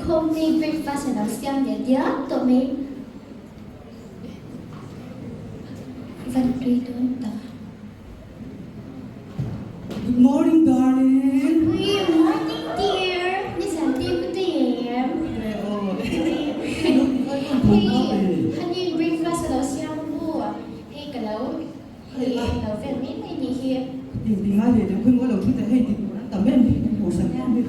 khawm te breakfast a lo siam leh diam tawh mai. Van tui dawn tak. Good morning darling. Good morning dear. Nizan te mu te em? Hei honey breakfast a lo siam bu. Hei ka lo hei lo vel mai mai ni hi. Ti ti ngai leh deuh khin lo thu te hei ti tur an tam em hi kan hmuh sak em hi.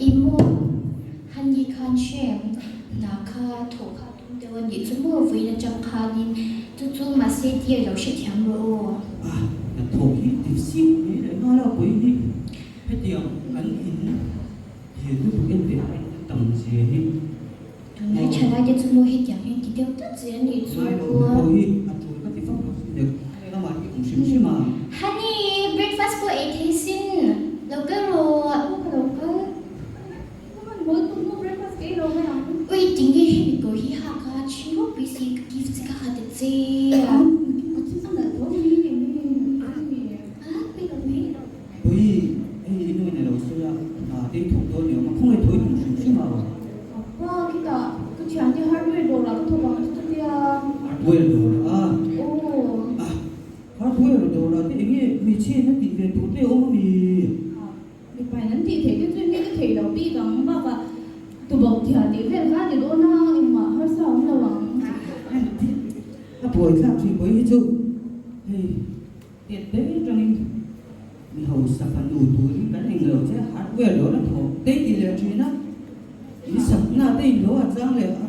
I maw honey khan hrem hna kha thawh kha tum deuh a nih chu maw vawiin atang khanin chu chu mahse dear lo hrethiam rawh aw. Ah kan thawk hi ti sik mai leh nghal a pawi hi hetiang kan in He lutuk en teh a tam zia hi. Tunlai thalai te chu maw hetiang hian ti deuh tlat zel anih chu. Ngai lo mi pawh hi a tul ka ti vak lo sin leh heng lamah hi awm hrim hrim a. Honey, breakfast pawh ei thei sin. Lo kal rawh. Aw ka lo kal. Ka hman mawl tum maw breakfast ka ei lo mai ang. Ui tinge hemi kawr hi hak a chhing ropui si ka gift che ka ha ta che. A nalh tho mai enge. A pui lo mai. Pui, hei i nuin a lo sawi a, hna te i thawk dawn ni awm a, khawngaih thaw i tum hrim hrim a. Apa, khitah ka thiante hardware dawrah ka thawk ang chu ka tia. Hardware dawrah a? Aw. Ah, hardware dawrah te enge hmeichhia in a tih ve tur te a awm a mi? Ah, mipa in an tih theih te chu enge ka theih loh bik ang, bakah tubauh thiah tih vel kha a ni dawn a, engmah harsa a awm lo ang. A buaithlak thin pawh hi chu hei. Tiat te atangin mi hausa fanu turin kan eng lo che, hardware dawr a thawk te ti leh thin a, in sakna te in lo a chang leh a,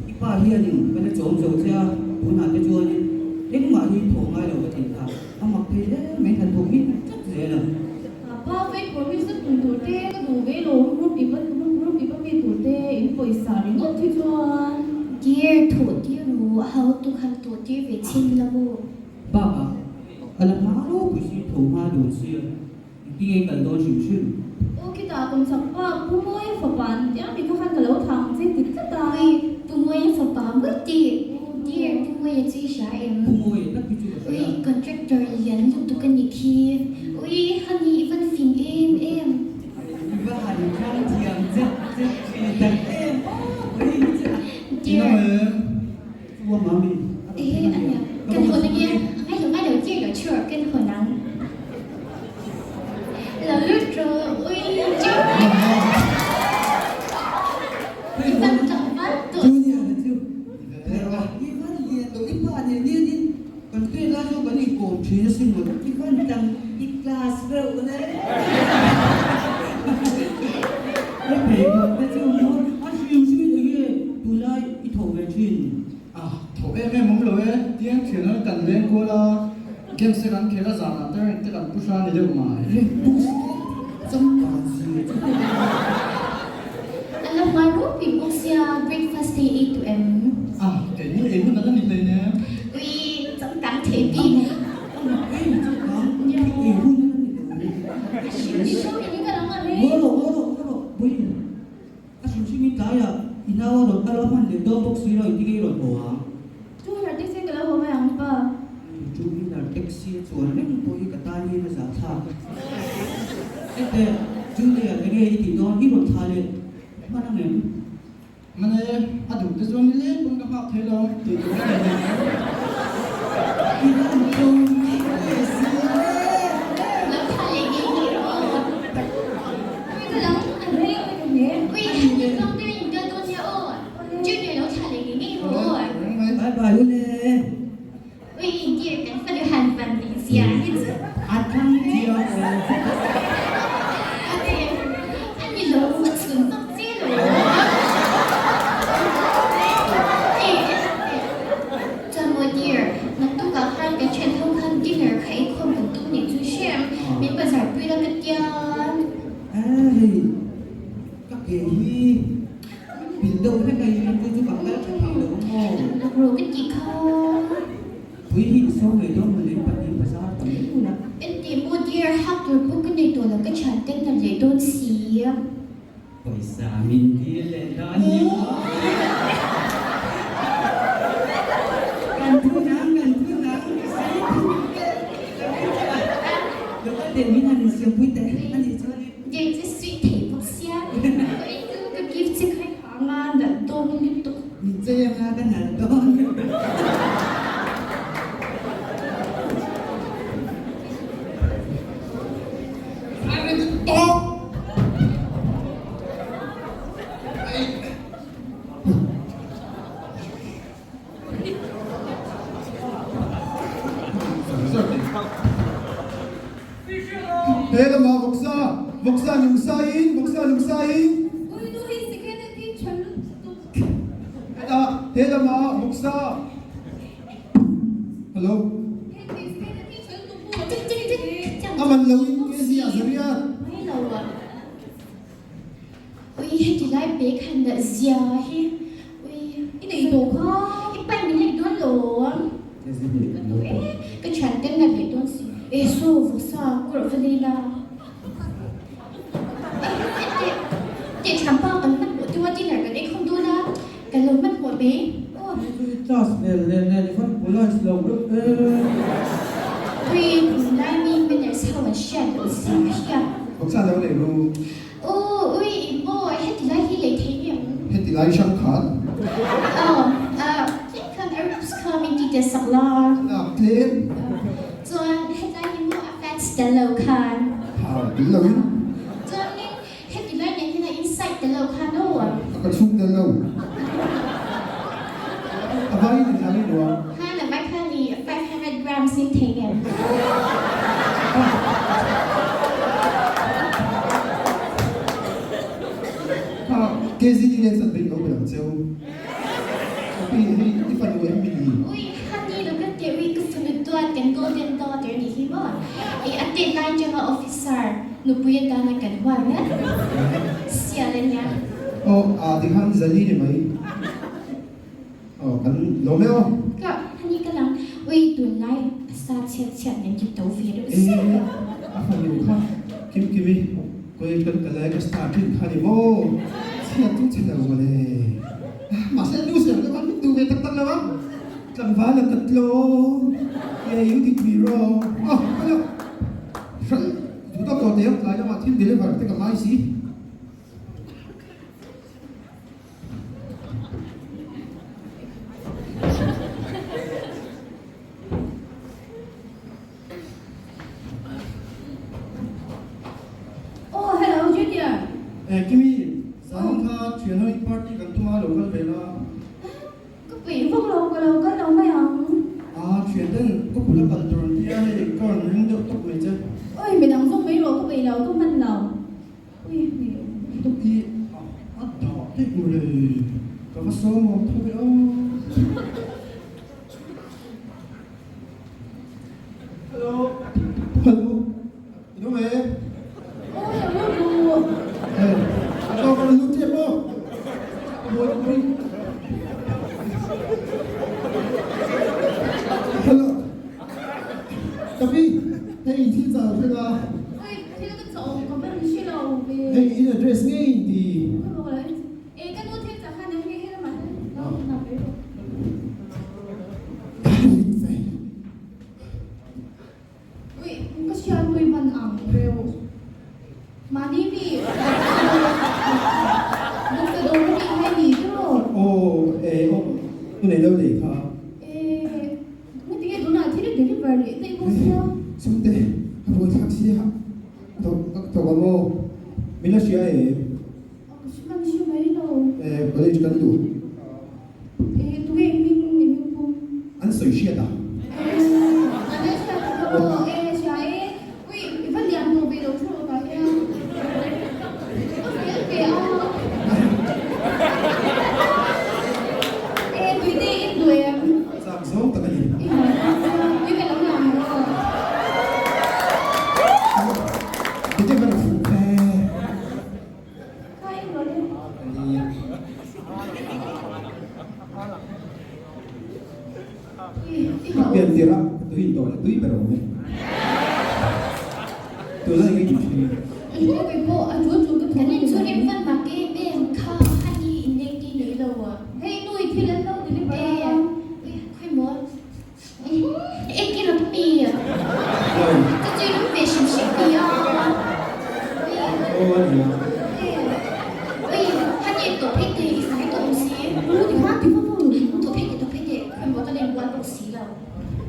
i pa hianin ka la chawm zo che a, tunah te chuanin engmah hi thawh ngai lo ka tih kha a mak thei hle mai, hnathawk hi a tlat zel a. Pa faith promise a tum tur te ka duh ve lo, group i va group i va mi tur te in pawisa ringawt hi chuan. Dear thawh tir ru, a ho tu khan tawh tir ve chhin la maw? Bakah ka la hma ropui si tho hma dawn sia, engtin nge kal dawn hrim hrim? Aw khitah kum chak pa Pu Mawia fapa an tia mi kha khan ka lo thang che ti tlat a. Ui Pu Mawia fapa mawi ti, dear Pu Mawia chu i hria em? Pu Mawia tak hi chu ka hria. Ui contractor lian lutuk a ni khi. Ui honey i van fing em em. I va han thlang thiam zet zet thin tak em aw ui hi chu a. Dear. Chu a mami a rawn thleng a nia. Kan hawn ange a ngai lo ngai lo dear lo chur kan hawn ang. Lo lut rawh ui chu. I van tlangval tawh. Junior chu i van lian tawh i pa nen hianin Kan pek lai chu kan inkawm thin asin maw i van tang i class reuh le. Hei pheikhawk te chu maw a hrim hrim eng nge tunlai i thawh ve thin? A thawh em em awm lo e, tiang thian an kan leng kual a, games te kan khel a zanah te reng te kan pu hra ni deuh mai. Reng push changkan zir chu. A la hma ropui bawk sia breakfast te ei duh em? A, kei ni ei hun a la ni hlei nen. Ui, changkang thei bik. A mak em changkang ei hun a la ni lo. A hrim hrim in ka lang a rei. Ngaw rawh, ngaw rawh, ngaw rawh, Vawiin a hrim hrim in tlaiah i nau a rawn kal a hman leh dawn bawk si lo i tinge i rawn haw ang. Two wheeler taxi ka lo haw mai ang pa. Two wheeler taxi a chuan reng pawh hi ka tan hian a zah thlak. Ente, Junior enge i tih dawn i rawn thlah leh hman ang em? Mane, a duh te chuan ni leng pawn ka nghak thei lo tih tur a nei nen. I han tlawm ngei ngei si le. Lo thlah leh ngei ngei rawh aw. Ui ka lang a rei ui ka hne. Ui, tlawm deuhin in kal dawn nia aw. Junior lo thlah leh ngei ngei rawh aw. Bye bye u le. Ui dear kan fanu han van nih zia hi chu. A thang thiam aw. A ni lo a chhun vak che lo. Chuan maw dear, naktukah khan kan thian ho khan dinner kha ei khawm kan tum nih chu hrem min bazar pui la ka tia. Hei ka ke hi Pil deuh hlek a in chu chu ka kal tha thei lo ang aw. Lak rawh ka tih kha. Pui hi i sawi ngei dawn mawle pahnih bazar ta mai hun a. Engtih maw dear hak tur pawh ka nei tawh lo ka thian ten na leh dawn si. Pawisa min dil leh dan ni maw. Kan thu nang kan thu nang ka sawi thu. He lamah vawksa, vawksa nung saiin, vawksa nung saiin. Ui nu hi second hand hi tha lutuk. Hetah, he lamah vawksa. Hello. A man lo in kg a zariat. Mai lo a. Ui heti lai pe khan dah zia hi. Ui i nei tawh kha. I pai min lek dawn lo. Ka duh e. Ka thian ten na leh dawn si. E saw vawksa kawrh va lei la. E teh teh thian pa kan hmanhmawh deuh a dinner kan ei khawm dawn a. Ka lo hmanhmawh mai. Aw. Hei chu i class vel nen nen i van polite lo reuh e. Ui tunlai mi manners ho an hriat loh zia hi a. Vawksa lo lei ru. Aw ui i maw heti lai hi lei thei nge ang. Heti lai hrang khan. Aw tlem khan a ribs kha min ti teh sak la. Lak tlem. Chuan hetlai hi maw a fats tel lo khan. Ha tel lo in. Chuanin heti lai nen hian a inside tel lo khan aw. A ka chhung tel lo. A vai in engzah nge nuam. Khan a vai khan i 500 grams in thei nge. Kha KZD nen chan vei lo pe ang cheu. Api hei i fanu em mi ni? Ui honey lo ka teh ui ka fanu duat kan golden daughter nih hi maw. I a tet lai atanga officer nupui atana kan hual mek sial ania. Aw a tikhan zali ni mai. Aw kan lawm e aw. Ka honey ka lang ui tunlai a sa chhiat chhiat nen ki to ve deuh zel E a fanu kha Kim Kimi college kan kal lai ka star thin kha ni maw chhiat chu chhe lo mawle mahse nu ser deuh an min duh ve tak tak lo a tlangval a ka tlawm yeah you did me wrong aw ka lo hralh duh tawk tawh teh ang tlai lamah thil deliver te ka ngai si. Oh hello Junior. Eh Kimi, zan kha thian ho in party kan tum a lo kal ve la. Ka peih vak lo, ka lo kal lo mai ang. Ah thian ten ka bul a kal tur an tia hei ka rawn ring deuh tawp mai che. Oi midang zawk mai rawh ka peih lo, ka hman lo. Ui hmel. Tuk i a dah daih maw le, ka va sawm awm tho ve aw. Hello, hello, i awm em? Aw hello ru. Eh, a tawk a lut tep aw. Ka buai ka buai. Hello, ka pi, hei thil chau thleng a. Ui, thil ka chawh awm ka va rin hre lo ve. Hei in address ngei in ti. Ka bawk lo e ka nu thil chah khan hei he lamah hian lo hnap mai rawh. Ui, ka hriat nui hman ang reuh. Mahni mi Doctor dawr ka tih khai ni tiraw? Aw, e aw, u nei lo lei kha. E, ngati nge tunah thil i deliver leh daih bawk sia? Chhungte, a buai thlak sia. Thawk thawk ang aw, min la hria em? Aw, ka hre hman hre mai lo. E, college kan duh. E, tunge i hming i hming pum? An sawi hriat a. E, an la hriat a aw, e, hria e. Ui, i va lian tawh ve lo thu rawh tah hian. Ka fel ve a. E, tuite i duh em? Chak zawng tak a ni. I haw dawn sia, tui ka lo lang rawh. Tute ka la fuh ve. Kha i rawh le. Ani. Ka pian tirh a, ka tui in tawh leh tui ber awm e. Tunlai nge tih thin. Kan in chu rem van mak em em kha honey in leng ti nei lo a. Hei nu i thil an lo deliver a. E khawi maw ek i rawt mi a. Ka tui lum ve hrim hrim mi a. Aw a nia. Ui honey tawh phei teh i fai tawh awm si. U ti khan ti fo fo. Tawh phei teh tawh phei teh khawi maw ka len bual bawk si lo.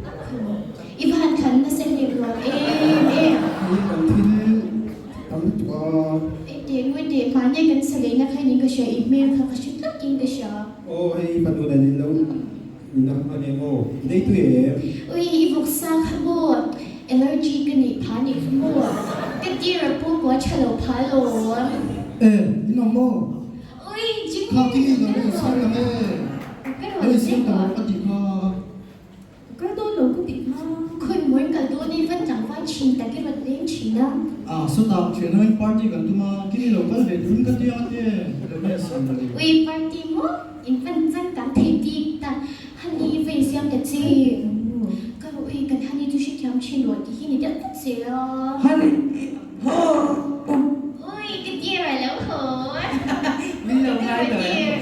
Khawi maw. I va han than nasa hlep lo em em. Hei kan thil tam lutuk a. E teh nui teh mahni kan sa leh na kha in ka hria i hmel kha ka hre tlat in ka hria. Aw hei i fanu nen in lo in a ania maw i nei tui em? Ui i vawksa kha maw Allergy ka neih phah nih chu maw? Ka tir a pu kua tha lo phah lo. E, in awm maw? Ui, Jimmy! Kha Kimi lo la insiam lang e. Lo insiam ta rawh ka tih kha. Ka kal dawn lo ka tih kha. Khawi muan kal dawn i va tlangval thin tak i rawn leng thin a. A, sawtah thianawin party kan tum a, Kimi lo kal ve turin ka ti ang a ti e, lo la insiam lo. Ui, party maw? In van changkang thei bik tak. Honey va insiam ta che. Ka ru ui, kan honey chu hrethiam thin rawh tih hi ni deuh tak zel a. Honey, haw! Ui, ka dear a lo haw. Min lo ngai lo em?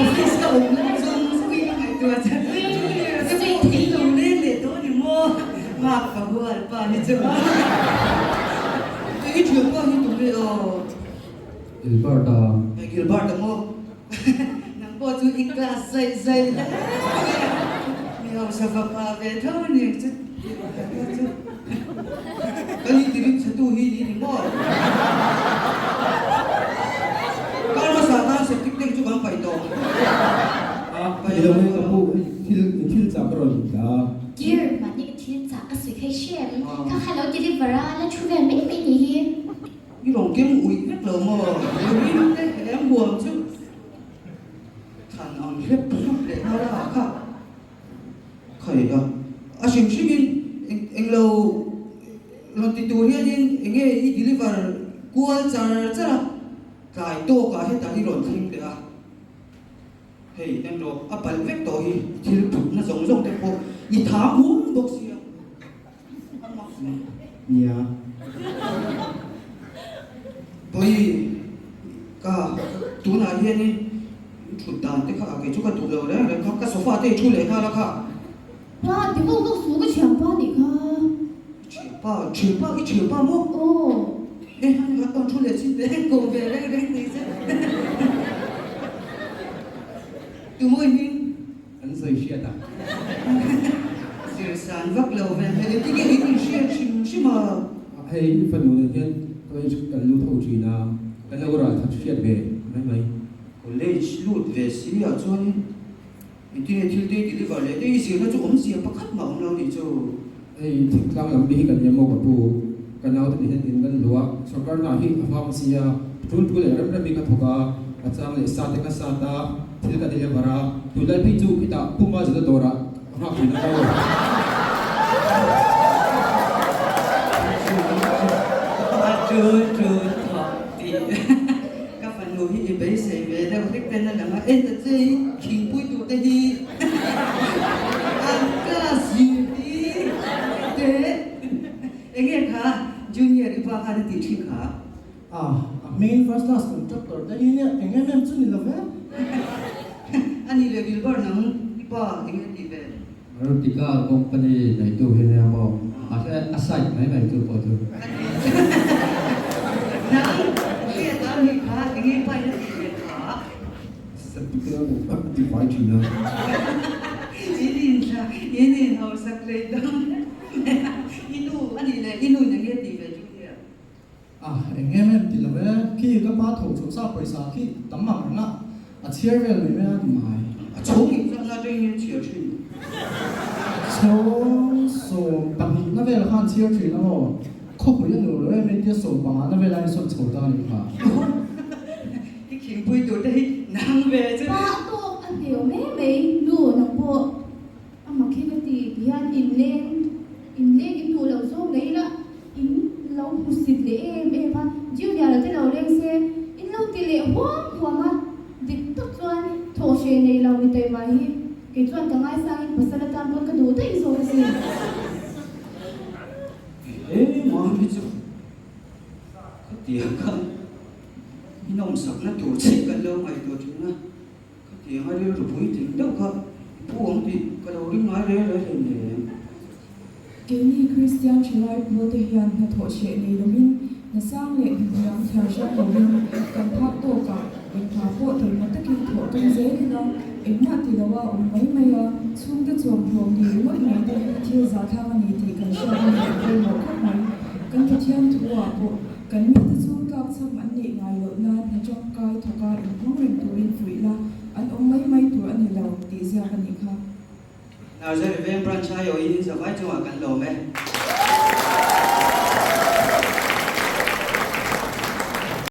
Office ka awm lai zawng zawngin ka ngaihtuah che. Junior te pawh in lo leng leh tawh a ni maw? Mark ka hual pa hi chu. I thianpa hi tunge aw? Gilbert a. Gilbert a maw? Nang pawh chu i class zaih zaih hle mai a, mi hausa fapa ve tho a ni chu tih pakhat kha chu kan intirim chhetu hi ni ni maw? Kar hmasa khan septic tank chu kan paih tawh. A ni lo e ka pu, thil thil chah ka rawn hmu ta. Dear, mahni ka thil chah ka sawi kha i hre em? Kha kha lo deliver a, la thu vel mai mai ni hi. I rawn keng uih vek lo maw? Ring te em huam chu thlan ang hlep hlup leh nghal a kha khaih a. A hrim hrim in eng lo rawn ti tur hian in eng nge i deliver kual char char a, tlai tawk ah hetah i rawn thleng leh a. Hei en rawh a palh vek tawh hi thil put na zawng zawng te pawh i tham hum bawk sia. Nia. Pawi ka tunah hianin thut dan te kha kei chu ka duh lo reng reng kha ka sofa te i thu leh nghal a kha. Pa ti vawk vawk suh ka thianpa nih kha. Thianpa thianpa i thianpa maw? Aw. E a tawn thu leh chin te ko ve reng reng nei che. Tumawi hming. An sawi hriat a. Zir san vak lo ve hmel e. Tinge in inhriat hrim hrim a? Hei i fanu nen hian college kan lut ho thin a, kan lo ral that hriat ve mai mai. College lut ve si ah chuanin engtinge thil te i deliver leh te i zirna chu awmzia pakhat mah awm lo nih chu. Hei thingtlang lam mi hi kan nia maw ka pu, ka naute nih hian in kan luh a, sorkar hna hi a vang sia, tul tul leh rem rem hi ka thawk a, ka chang leh sa te ka sat a, thil ka deliver a, tunlai phei chu khitah Puma zuna dawrah ka nghak thin a aw. A tul tul thawk tih ka fanu hi i beisei ve deuh hlek ten a lang a, en ta che i thingpui tur te hi. An class zirtir te enge kha junior i pa khan a tih thin kha? A, a hmingin first class contractor te hi nia eng em em chu ni lo ve. A nih leh Gilbert nang i pa enge a tih ve? Marutika company neitu hi nia maw? Mahse a side mai mai chu pawh chu. Nang hriat a nih kha enge i pa in a tih ve kha? Certificate a ti fai thin a. In inthla, in inhausak lei dang i nu a nih leh i nu in enge tih ve Junior? A, eng em em ti lo e, khi ka pa tho chho sa pawisa khi tam ang reng a, a chhiar vel mai mai a ni mai. A chhung in chakna atangin hian chhiar thin. Chhung 12 na vel khan chhiar thin a maw? Khawpui a nuam lo em em tia 15 na vel a insawn chho ta a nih kha. I thingpui tur te hi nang ve chu. Pa tawk a hneu mai mai nu nang pawh a mak hi ka ti ti hian inleng inleng in duh loh zawk mai ila in lo hmusit leh em em a junior te lo leng se in lo ti leh huam huam a dik tak chuan thawh hreh nei lo ni taima hi kei chuan ka ngaisangin pasal atan pawn ka duh daih zawk asin. He mah hi chu khatiang khan. I nawmsakna tur che kan lo ngaihtuah thin a, khatianga rilru puitling deuh kha i pu ang tih ka lo ring ngai reng reng hlei nem. Keini Kristian thalai pawlte hian hnathawh hreh nei lovin, hnasang leh hnahniam thiar hrang lovin kan phak tawkah eng hna pawh taima takin thawh tum zel ila, engmah ti loa awm mai mai a, chhungte chuam hlawm ni ringawt mai te hi thil zahthlak a ni tih kan hriat a nih a pawimawh khawp mai. Kan Pathian thu-ah pawh Kan mite chu tlakchham an neih ngai loh nan hna tangkai thawka inhmang reng turin fuih la, an awm mai mai tur a ni lo tih ziak a nih kha. Narzary Veng Branch aiawhin in zavai chungah kan lawm e.